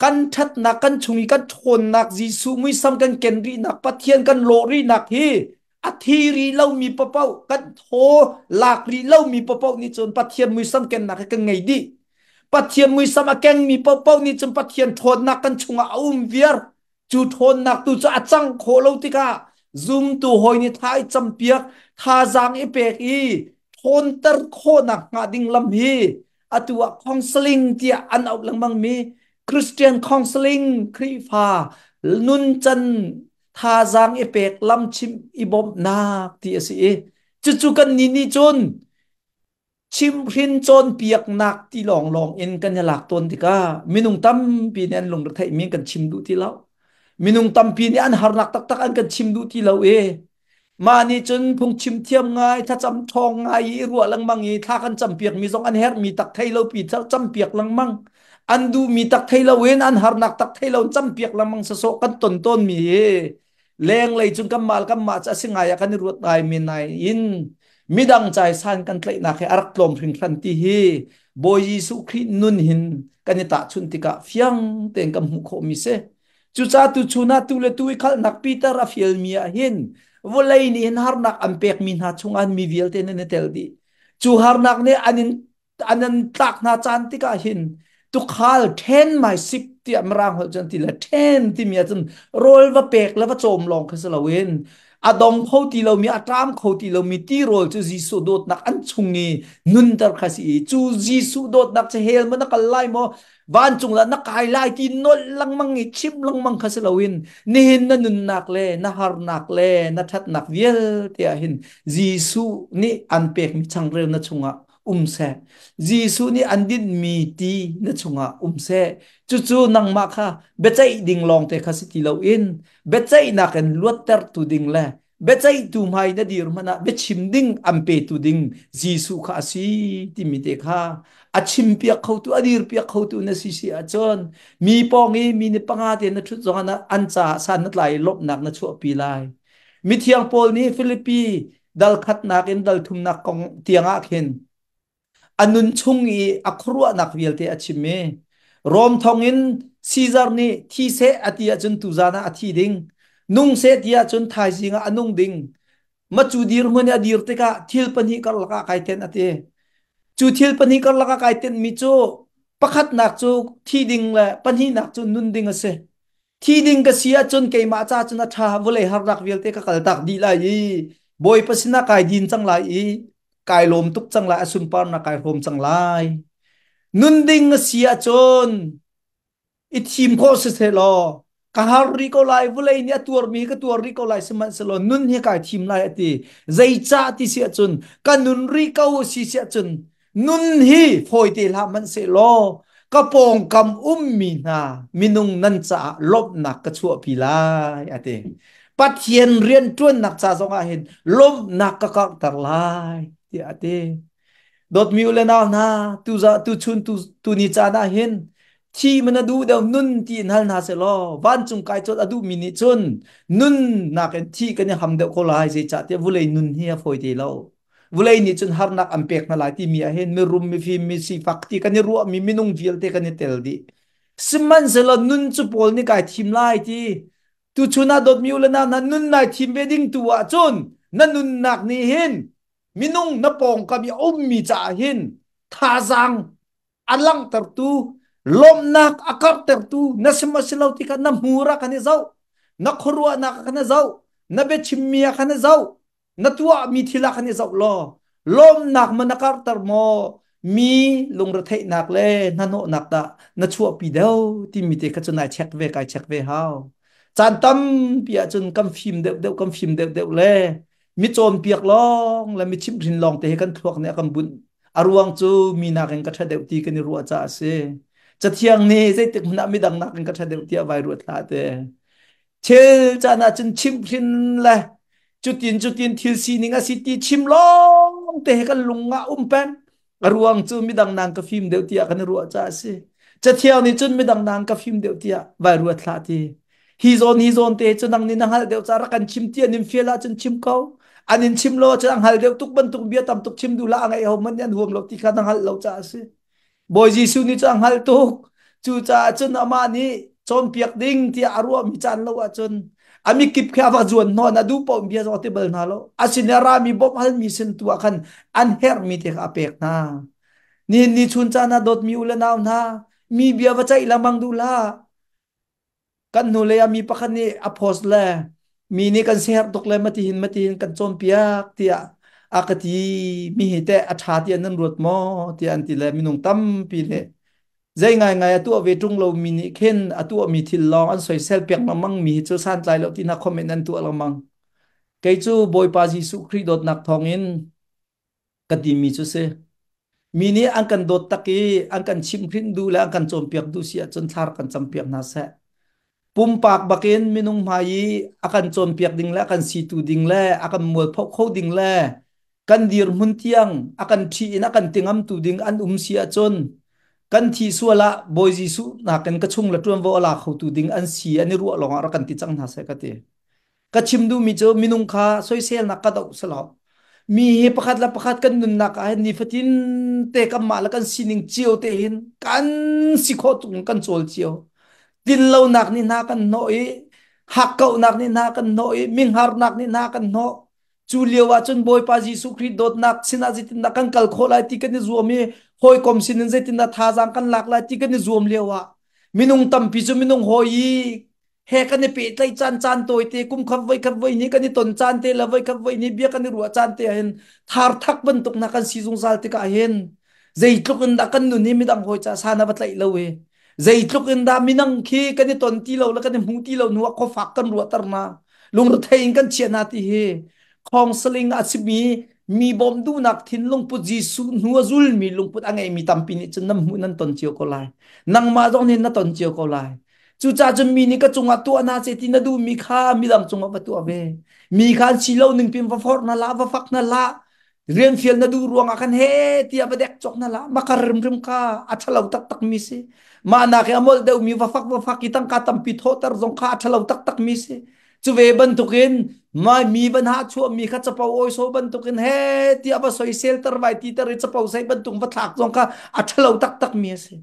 kan ṭhatnak kan chung i kan ṭhawnnak Jesuh muisam kan ken rihnak Pathian kan lawh rihnak hi a thi rih lomi paoh kan thaw lak rih lomi paoh nih cun Pathian muisam kennak hi kan ngei dih. Pathian muisam a kengmi paohpaoh nih cun Pathian ṭhawnnak kan chungah a um viar. Cu ṭhawnnak tu cu a cang khawh lo tikah zumtu hawi nih thla i campiak, thazaang i pek i ṭhawnter khawhnak hnga ding lam hi atu ah counseling tiah an auh lengmang mi Christian counseling Khrihfa nuncan thazaang i pek lam chimh i bawmhnak ti a si i cucu kan nih nih cun chimhhrin cawnpiaknak ti lawnglawng in kan i lak tawn tikah minung tampi nih an lungretheihmi kan chim duh ti lo. Minung tampi nih an harnak taktak an kan chim duh ti lo i mah nih cun phungchim thiam ngai, thlacam ṭhawng ngai i ruah lengmang i thla kan campiakmi zong an herhmi tak thei lo pi campiak lengmang an duhmi tak thei lo in an harnak tak thei lo in campiak lengmang sasawh kan ton tawnmi hi lenglei cun kanmah le kanmah cu a si ngai ah kan i ruat ngai men nain midang caisan kan tlaihnak hi a rak tlawm hringhran ti hi Bawi Jesuh Khrih nun hin kan i tahchunh tikah fiang tein kan hmuh khawhmi si. Cucaah tuchun ah tu le tu i khalhnak Peter a fialmi ah hin vawlei nih hin harnak an pekmi hna chungah mi vialte nan i tel dih. Cu harnak nih an in an an tlak hna caan tikah hin tukhal then my sip tiah mirang holh cun ti le then timi ahcun rawl va pek le va cawm lawng kha si loin a dong kho ti lomi a ṭam kho ti lomi tirawl cu Jesuh dawtnak an chung i nunter kha si i cu Jesuh dawtnak cu hell maw na kal lai maw vancung lah na kai lai ti nolh lengmang i chimh lengmang kha si loin nihin na nunnak le na harnak le na ṭhatnak vialte ah hin Jesuh nih an pekmi changreu na chungah um seh. Jesuh nih an dinhmi ti na chungah um seh. Cucu nangmah kha biaceih ding lawngte kha si ti loin biaceihnak in luattertu ding le biaceihtu hmai na dir hmanh ah biachim ding an petu ding Jesuh kha a si timi te kha a chimpiak khotu a dirpiak khotu na si si ahcun mi pawng i mi ni panga te na ṭhut zong ah an caah san na tlai i lawmhnak na chuahpi lai. Mithiang Paul nih Filipi dal khatnak in dal thumnak kong tiangah khin a nun chung i a khuaruahnak vialte a chim i Rom thongin Caesar nih thi seh a ti ahcun tuzan ah a thi ding nung seh ti ahcun thaizing ah a nung ding macu dirhmun i a dir tikah thil pahnih karlak ah kai tenh a ti cu thil pahnih karlak ah kai tenhmi cu pakhatnak cu thi ding le pahnihnak cu nun ding a si. Thi ding ka si ahcun keimah ca cun a ṭha vawlei harnak vialte ka kaltak dih lai i Bawipa sinah kai din cang lai i kai lawm tuk cang lai a sunparnak kai hrawm cang lai. Nun ding a si ahcun i thim khawh si seh law. Ka har rih ko lai, vulei nih a tuarmi hi ka tuar rih ko lai, sihmanhsehlaw nun hi kai thim lai a ti. Zeicah ti si ahcun ka nun rih ko si si ahcun nun hi fawite hlah hmanhsehlaw ka pawngkam ummi hna minung nan caah lawmhnak ka chuahpi lai a ti. Pathian rianṭuannak ca zongah hin lawmhnak ka karhter lai tiah a ti. Dawtmi u le nau hna, tuchun tuni caan ah hin thi man a duh deuh nun ti in hal hna selaw vancung kai cawt a duhmi nih cun nun nakin thi kan i ham deuh ko lai zeicahtiah vulei nun hi a fawi te lo. Vulei nih cun harnak an pek hna lai timi ah hin mirum mifim mi sifak ti kan i ruahmi minung vialte kan i tel dih. Sihmanhsehlaw nun cu Paul nih kai thim lai ti tuchun ah dawtmi u le nau hna nun nai thim ve ding tu ah cun na nunnak nih hin minung na pawngkam i a ummi caah hin thazaang a langhtertu lawmhnak a karhtertu na si maw si lo ti kha na hmur ah khan i zoh, na khuaruahnak ah khan i zoh, na biachimmi ah khan i zoh, na tuahmi thil ah khan i zoh law lawmhnak ma na karhter maw, mi lungretheihnak le hnahnawhnak dah na chuahpi deuh timi te kha cu nai check ve kai check ve hau. Caan tampi ahcun kan fim deuhdeuh kan fim deuhdeuh le mi cawnpiak lawng le mi chimhhrin lawng te hi kan thluak nih a kan bunh. A ruang cu mi nakin ka ṭha deuh ti kan i ruah caah a si. Cathiang nih zeitik hmanh ah midang nakin ka ṭha deuh tiah vai ruat hlah te. Thil caan ah cun chimhhrin le cutin cutin thil sining a si ti chim lawng te hi kan lung ah um peng. A ruang cu midang nang ka fim deuh tiah kan i ruah caah a si. Cathiang nih cun midang nang ka fim deuh tiah vai ruat hlah ti. Hi zawn hi zawn te cu nang nih na hngalh deuh ca rak kan chim ti an in fial ahcun chim ko. An in chim lo ahcun a hngal deuh tuk bantuk bia tam tuk chim duh hlah, a ngaih ho hmanh nih an huam lo ti kha na hngalh lo caah a si. Bawi Jesuh nih cu a hngalh tuk. Cucaah cun amah nih cawnpiak ding tiah a ruahmi caan lo ahcun a mikip khi a va zuan hnawn, a duh paoh bia zong a ti bal hna lo. A sin i a rami bawmh halmi sin tu ah khan an herhmi te kha a pek hna. Nihin ni chun caan ah dawtmi u le nau hna, mi bia va ceih lengmang duh hlah. Kan hnulei ah mi pakhat nih a post le mi nih kan siaherh tuk le matihin matihin kan cawnpiak tiah a ka ti mi hi teh a ṭha tiah nan ruat maw tiah an ti le minung tampi nih zei ngaingai a tuah ve ṭung lomi nih khin a tuahmi thil lawng an soisel piak lengmang mi hi cu santlai lo ti hna comment an tuah lengmang. Kei cu Bawipa Jesuh Khrih dawtnak thawngin ka timi cu si. Mi nih an kan dawt tak i an kan chimhhrinh duh le an kan cawnpiak duh si ahcun thlar kan campiak hna seh. Pumpak bakin minung hmai i a kan cawnpiak ding le a kan situ ding le a kan mualphoh kho ding le kan dirhmun tiang a kan ṭhi in a kan tingamtu ding an um si ahcun kan thi sual ah Bawi Jesuh nakin ka chung le ṭuanvo a la khotu ding an si an i ruah lawngah rak kan ti cang hna seh ka ti. Ka chim duhmi cu minung kha soiselnak ka doh si lo. Mi hi pakhat le pakhat kan nunnak ah hin nifatin te kanmah le kan sining cio te hin kan si khawh tuk in kan cawl cio. Tlinlonak nih hna kan hnawh i hakkauhnak nih hna kan hnawh i mingharnak nih hna kan hnawh. Cu lio ah cun Bawipa Jesuh Khrih dawtnak sinah zeitindah kan kal khawh lai ti kan i zuam i hawikom sinin zeitindah thazaang kan lak lai ti kan i zuam lio ah minung tampi cu minung hawi i he kan i pehtlaih caan caan tawite kum khat voi khat voi hnih kan i ton caan te le voi khat voi hnih bia kan i ruah caan te ah hin thar thak bantuk na kan si zungzal tikah hin zeitluk in dah kan nun hi midang hawi ca san a va tlaih lo hi zeitluk in dah minang khi kan i ton ti lo le kan i hmu ti lo hnu ah khuafak kan ruahter na lungrethei in kan chiah na ti hi counseling a simi mi bawm duhnak thinlung put Jesuh hnu a zulmi lungput a ngeimi tampi nih cun nan hmuh nan ton cio ko lai. Nangmah zong nih na ton cio ko lai. Cucaah cun mi nih ka cungah tuah hna seh ti na duhmi kha midang cungah va tuah ve. Mi kha an si lo ning pin va forh hna hlah, va fak hna hlah. Rian fial na duh ruangah khan he tiah va dek cawk hna hlah. Makar rimrim kha a ṭhalo taktakmi si. Mah nak i a molh deuhmi va fak va fak i tangka tampi thawhter zong kha a ṭhalo taktakmi si. Cu ve bantukin mai mi van ha chuahmi kha capo awisaw bantukin he tiah va soisel ter vai ti ter i capo sei bantuk va thlak zong kha a ṭhalo taktakmi a si.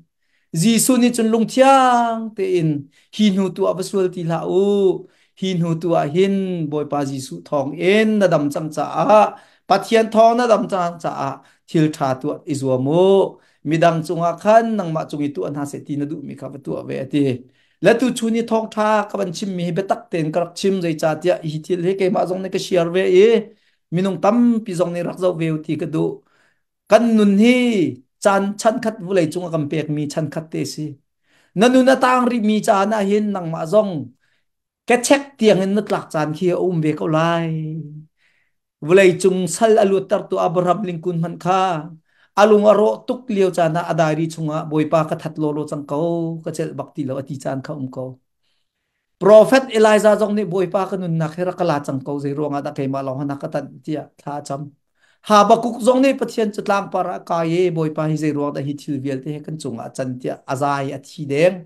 Jesuh nih cun lungthiang tein hi hnu tu ah va sual ti hlah u. Hi hnu tu ah hin Bawipa Jesuh thawng in na dam cang caah Pathian thawng na dam cang caah thil ṭha tuah i zuam u. Midang cungah khan nangmah cung i tuah hna seh ti na duhmi kha va tuah ve a ti. Le tu chun i thawngṭha ka van chimmi hi biatak tein ka rak chim zeicahtiah hi thil hi keimah zong nih ka share ve i minung tampi zong nih rak zoh ve u ti ka duh. Kan nun hi caan chankhat vulei cung a kan pekmi chankhat te si. Na nun a tang rihmi caan ah hin nangmah zong Kechek tiang in na tlak caan khi a um ve ko lai. Vawlei cung sal a luattertu Abraham Lincoln hmanh kha a lung a rawh tuk lio caan ah a diary chungah Bawipa ka that lawlaw cang ko, ka celh bak ti lo a ti caan kha um ko. Profet Elijah zong nih Bawipa ka nunnak hi rak ka la cang ko, zei ruangah dah keimah lawng na ka tanh tiah thla a cam. Habakkuk zong nih Pathian cu tlangpar ah kai i Bawipa hi zei ruang dah hi thil vialte hi kan cungah a can tiah a zai a thi deng.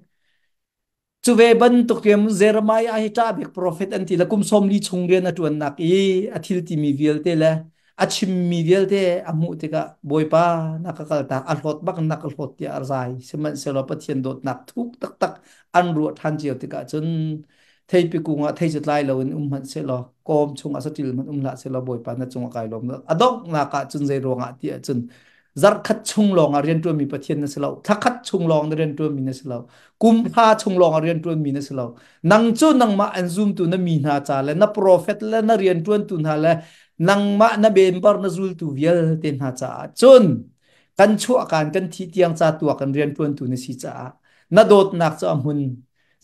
Cu ve bantuk in Jeremiah hi ṭah bik profet an ti le kum 40 chung rian a ṭuannak i a thil timi vialte le a chimmi vialte a hmuh tikah Bawipa na ka kaltak a hlawt bak na ka hlawt tiah a zai. Sihmanhsehlaw Pathian dawtnak thuk taktak an ruah ṭhan cio tikah cun theipi kung ah thei cu tlai loin um hmanh sehlaw kawm chungah saṭil hmanh um hlah sehlaw Bawipa na cungah kai lawm. A donghnak ah cun zei ruangah ti ahcun zarhkhat chung lawng ah rianṭuanmi Pathian na si lo, thlakhat chung lawng na rianṭuanmi na si lo, kum hra chung lawng ah rianṭuanmi na si lo. Nang cu nangmah an zumtu na mi hna ca le na profet le na rianṭuantu hna le nangmah na member na zultu vialte hna caah cun kan chuahkan kan thih tiang ca tuah kan rianṭuantu na si caah na dawtnak cu a hmun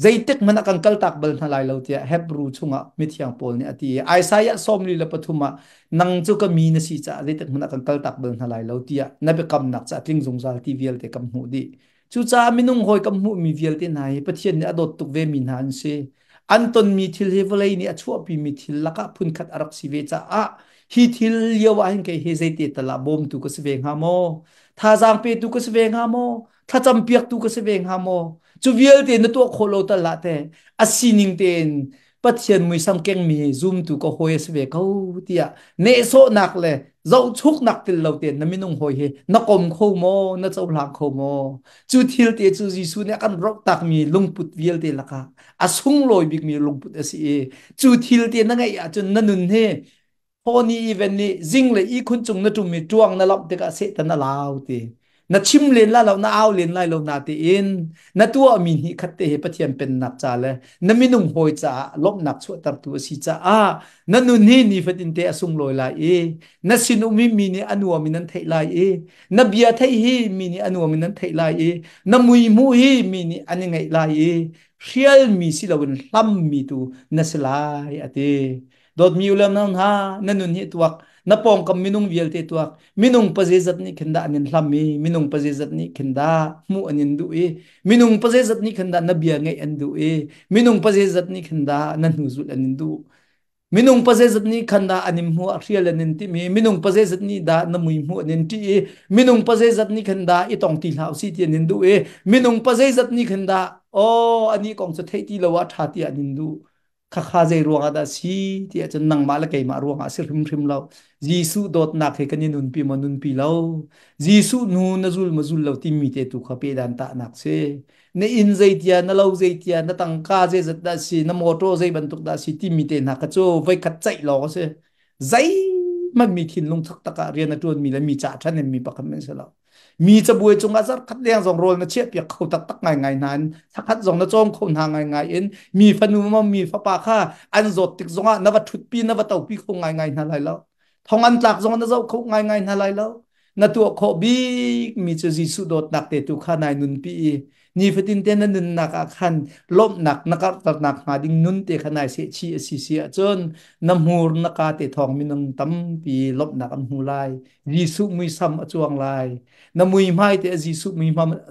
zeitik hmanh ah kan kaltak bal hna lai lo tiah Hebrew chungah mithiang Paul nih a ti i Isaiah 43 ah nang cu ka mi na si caah zeitik hmanh ah kan kaltak bal hna lai lo tiah na biakamnak cu a tling zungzal ti vialte kan hmuh dih. Cucaah minung hawi kan hmuhmi vialte hna hi Pathian nih a dawt tuk ve mi hna an si. An tonmi thil hi vawlei nih a chuahpimi thil lakah phunkhat a rak si ve caah hi thil lio ah hin kei hi zeite tal ah bawmtu ka si ve hnga maw? Thazaang petu ka si ve hnga maw? Thlacam piaktu ka si ve hnga maw? Cu vialte na tuah khawh lo tal ah teh a sining tein Pathian muisam kengmi zumtu ka hawi a si ve ko tiah nehsawhnak le zohchuknak tel lo tein na minung hawi hi na kom kho maw na cohlang kho maw? Cu thil te cu Jesuh nih a kan rohtakmi lungput vialte lakah a sunglawi bikmi lungput a si i cu thil te na ngeih ahcun na nun hi Tony Even nih zing le ihkhun cung na ṭum i ṭuang na lamh tikah Satan a lau ti. Na chim len lai lo, na au len lai lo na tiin na tuahmi hnih khat te hi Pathian pennak ca le na minung hawi caah lawmhnak chuahtertu a si caah na nun hi nifatin te a sunglawi lai i na sinum hi mi nih a nuam in an theih lai i na bia theih hi mi nih a nuam in an theih lai i na mui hmuh hi mi nih an i ngaih lai i hrialmi si loin hlammi tu na si lai a ti. Dawtmi u le nau hna, na nun hi tuak, na pawngkam minung vialte tuak, minung pazeizat nih khin dah an in hlam i, minung pazeizat nih khin dah hmuh an in duh i, minung pazeizat nih khin dah na bia ngaih an duh i, minung pazeizat nih khin dah na hnu zulh an in duh. Minung pazeizat nih khan dah an in hmuh a hrial an in timh i, minung pazeizat nih dah na mui hmuh an in ṭih i, minung pazeizat nih khan dah i tong ti hlah usih ti an in duh i, minung pazeizat nih khan dah aw anih kong cu theih ti lo ah ṭha ti an in duh. Khakha zei ruangah dah si ti ahcun nangmah le keimah ruangah a si hrimhrim lo. Jesuh dawtnak he kan i nunpi maw nunpi lo. Jesuh nu na zul maw zul lo timi te tu kha pedan tahnak si. Na inn zeitia, na lo zeitia, na tangka zeizat dah si, na motor zei bantuk dah si timi te hna kha cu voikhat ceih lawng a si. Zeihmanh mi thinlung taktak ah rian a ṭuanmi le mi ca ṭhan in mi pakhat men si lo. Mi cabuai cungah zarkhat leng zong rawl na chiahpiak kho taktak ngaingai hna in thakhat zong na cawm kho hna ngaingai in mi fanu maw mi fapa kha an zawt tik zongah na va ṭhutpi na va topi kho ngaingai hna lai lo. Thong an tlak zongah na zoh kho ngaingai hna lai lo. Na tuah khawh bik mi cu Jesuh dawtnak te tu kha nai nunpi i nifatin te na nunnak ah khan lawmhnak na karhternak hnga ding nun te kha nai sehchih a si si ahcun na hmur na ka te thawng minung tampi lawmhnak an hmu lai. Jesuh muisam a cuang lai. Na muihmai te Jesuh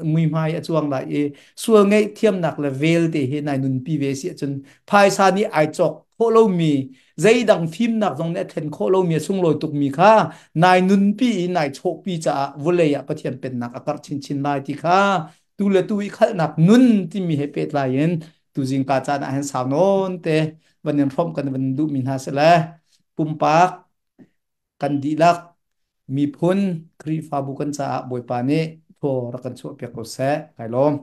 muihmai a cuang lai i sual ngaihthiamnak le vel te hi nai nunpi ve si ahcun phaisa nih ai cawk khawh lomi zeidang fimnak zong nih a thlen khawh lomi a sunglawi tukmi kha nai nunpi i nai chawhpi caah vulei ah Pathian pennak a karh chinchin lai ti kha tu le tu i khalhnak nun timi he pehtlai in tuzing ka caan ah hin sau nawn te van in hrawmh kan van duhmi hna si le pumpak kan dihlak miphun Khrihfabu kan caah Bawipa nih thaw rak kan chuahpiak ko seh. Kai lawm.